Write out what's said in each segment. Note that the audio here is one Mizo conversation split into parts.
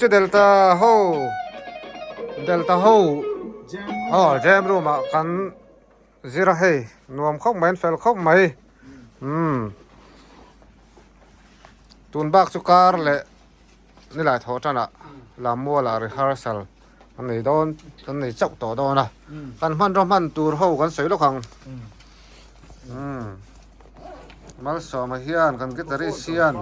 Chu Delta ho Delta ho aw jam room ah kan zir a hei nuam khawp mai an fel khawp mai umm tun bak chu kar leh nilai thawh tan ah Lammual ah rehearsal an nei dawn an nei chauh tawh dawn a kan hmanraw hman tur ho kan sawi lawk ang umm. Malsawma hian kan guitarist hian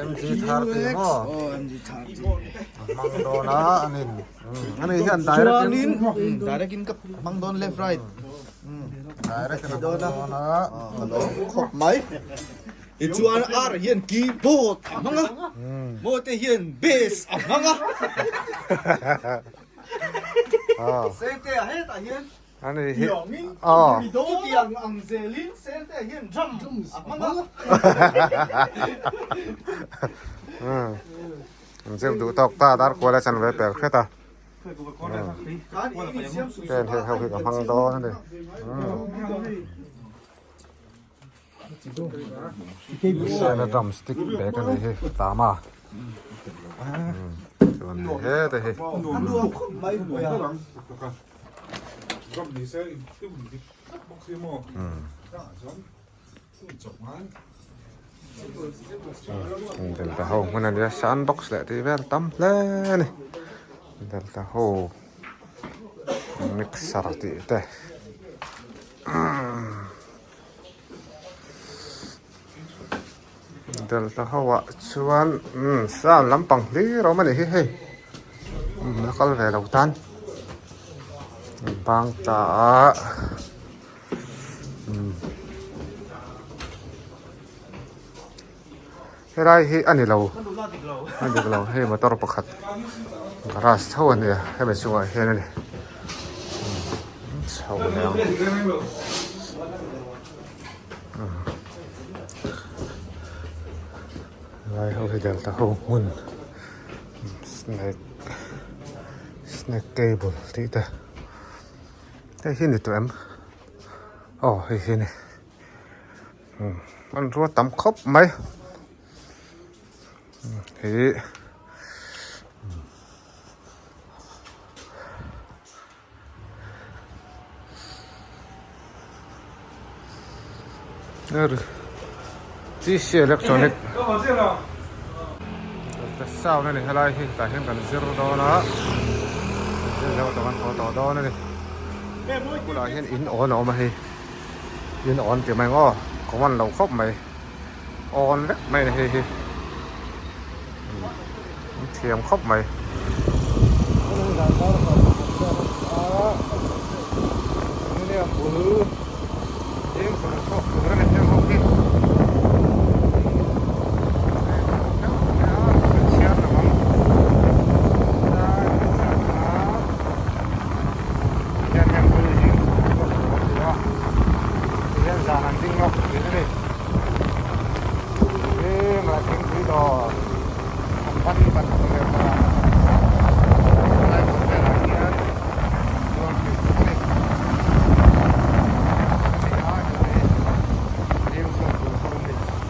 MG 30 maw a hmang dawn a anin ani hian direct in direct in ka hmang dawn left right direct in a hmang dawn a khawp mai tichuan R hian keyboard a hmang a Mawte hian bass a hmang a Sente a hetah hian Ani hi aw chutiang ang zelin Sente hian drum a hmang a. An zir duh tawk ta dar kual a chan ve pel hret a. Pen hei ho hi ka hmang dawn a ni. Sena drum stick bag a nih hi tama chuan hei hete hi Delta ho hmun a nia sound box leh tih vel tam hle a ni Delta ho mixer tih te. Delta ho ah chuan umm sound lampang hlir a awm a nih hi hei umm la kal ve lo tan bang ta a umm helai hi a ni lo a dik lo hei motor pakhat garage tho a nia hemi chungah hian a ni chho leh ang helai ho hi delta ho hmun snake snake cable tih te hei hi ni tawh em aw hei hi a ni. Hmanrua tam khawp mai hi Tc electronic sound a ni helai hi tah hian kan zir dawn a zir zo tawh kan haw tawh dawn a ni bulah hian in awn a awm a hei. In awn ti mai ang aw common lo khawp mai awn vek mai a ni hei hi an thiam khawp mai. Tihian zan an ding lawk thin a ni zing ah thingpui dawr an ban ban leh.